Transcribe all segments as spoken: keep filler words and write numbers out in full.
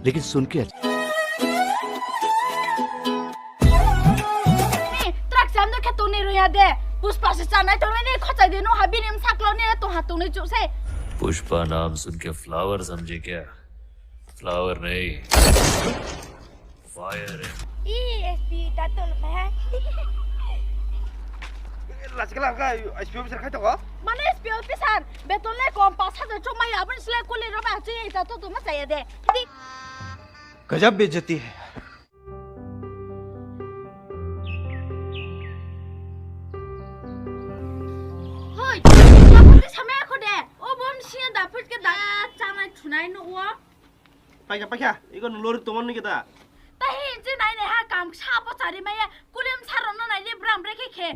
लेकिन सुन के अच्छा। Ni, truck jam no khe tongni roya de. Pushpa se chanai tongnai ni khochai de no ha bini msaklo ni tong ha tongni chu se. Pushpa नाम सुन के फ्लावर समझे क्या? फ्लावर नहीं, फायर है। E S P ta tol pha. Lachikla ka S P officer khai to ko? Mane S P officer, beton le kom pas hajar chok mai abon sile kuli roba chu ta to to ma chaya de. Di. गजब बेइज्जती है। Hoi, apa ke sama aku de? O bon sia dapat ke da chana chunai no wa. Paikha, paikha, iko nung lori tomon ni kita. Tahi je nai ne ha kam sa po chari maya, kulim saron no nai le bram bre khe khe.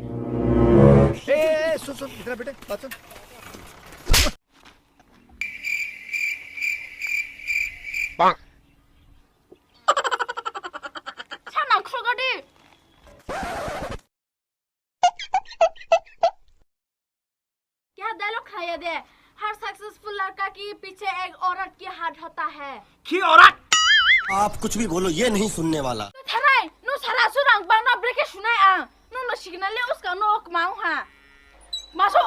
ए, ए, ए, सुन, सुन, इधर आ बेटे, बात सुन। Sana khulgadi. Kya dialogue khaya de? हर सक्सेसफुल लड़का के पीछे एक औरत का हाथ होता है। की औरत? आप कुछ भी बोलो, ये नहीं सुनने वाला। Thanai, no sara surang bang na breke sunai ang. No no signal le uska no ok mau ha. Maso.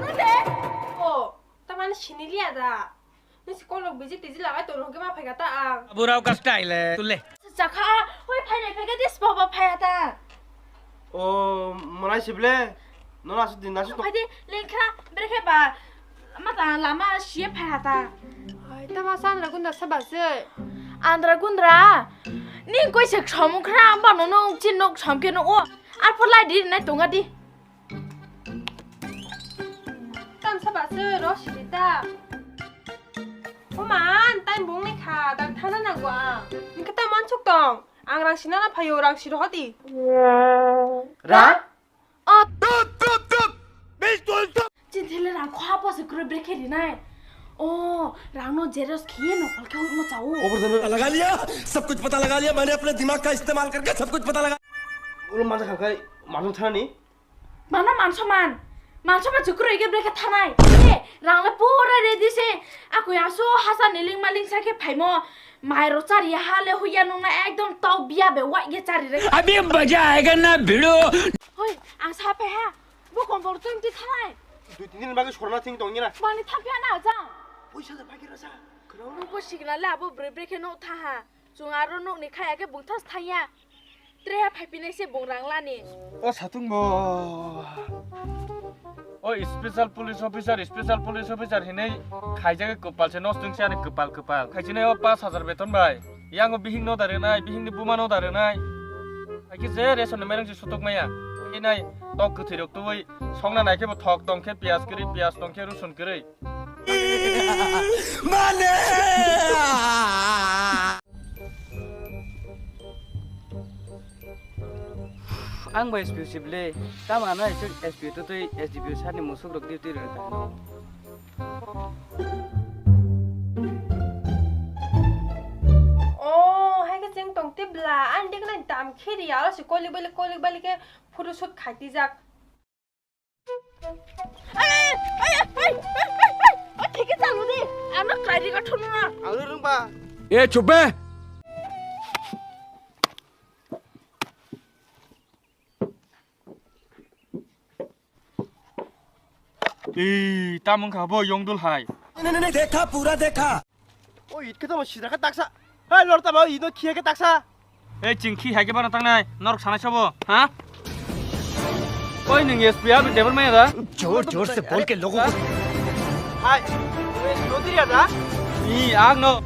No de. O, tamani siniliya da. Nisi kolok biji tiji lagai toro hwnkhe ma phaikha ta ang. Burao ka style hai, tu le. Chakha, hoi phainai phaikha dis baba phaiya ta. O, malai sible. Nono asu din asu. Phaidi lengkha, brekhe ba. Ma ta lama siye phaiya ta. Ai, ta ma sandra gunda sabase. Andra gundra. Ni koi sek somung khra, amba no no chin nok somke no o. Ar pholai di nai tonga di. Tamsa ba se ro siri ta. O man, tai bung ni kha, dang thana nango ang. Ningkhe ta mansuk tong. Ang rang sina na phayo, rang siro hoti. Rang? O. Chinthile rang khwa po se kro brekhe rinai. O, rang no jeros khiye no khol khe mo chao. लगा लिया, सब कुछ पता लगा लिया। मैंने अपने दिमाग का इस्तेमाल करके सब कुछ पता लगा। Ulo manja khakai, manja thani. Mano mansoman. Mansoman chukrui ge brekhe thanai. E, rang le pura ready se. Ako ya so hasa niling maling sa khe phaimo. Mai ro chari ha le huya nung na ekdom tau biya be wai ge chari re. अभी मजा आएगा ना भिड़ो। Hoi, ang sa phe ha. Bo kombor tong ti thanai. Dui tin din bagwi sorna thing tong ngira. Bani thampia na jang. Poisa da bagwi rasa. Khwrang. Bo signal le abo bre brekhe no tha ha. Chung aro nokni khaya khe bungthas thangya. Treha phaipinai se bung ranglani. O satung bo. O special police officer, special police officer hinui khaijak kwpal se nostung se ani kwpal kwpal. Khaichine o pash hajar beton bai. Yang o bihik no darenai, bihik ni buma no darenai. Hai khe je ration ni mairang se sutuk maya. Hinai tok kwthwi rok tubui songna nai khe bo thok tong khe piyaj kwrwi, piyaj tong khe rusun kwrwi. Mane! Ang bai S P O sibile, tamo ano S P O tutui S D P O sani musuk rok duty rwkha. Oh, hai khe cheng tong tibla, ang dikna dam khiri aro si kolik balik kolik balik khe photoshoot khai tijak. Ai, ai, ai, ai, thike chalu di. Ano kari ka thunu na. Ang rung ba. ए चुप बे। Ei, tamung kha bo yongdul hai. नहीं, नहीं, नहीं, देखा, पूरा देखा। O it khe tamo sidra khe taksa. Hai lor tamo ino khiya khe taksa. Ei ching khi hai khe bana tangnai norok sanai sobo ha? Oi nwng S P abi table maya da? जोर जोर से बोल के लोगों को Hai, S P O diriya da? I ang no.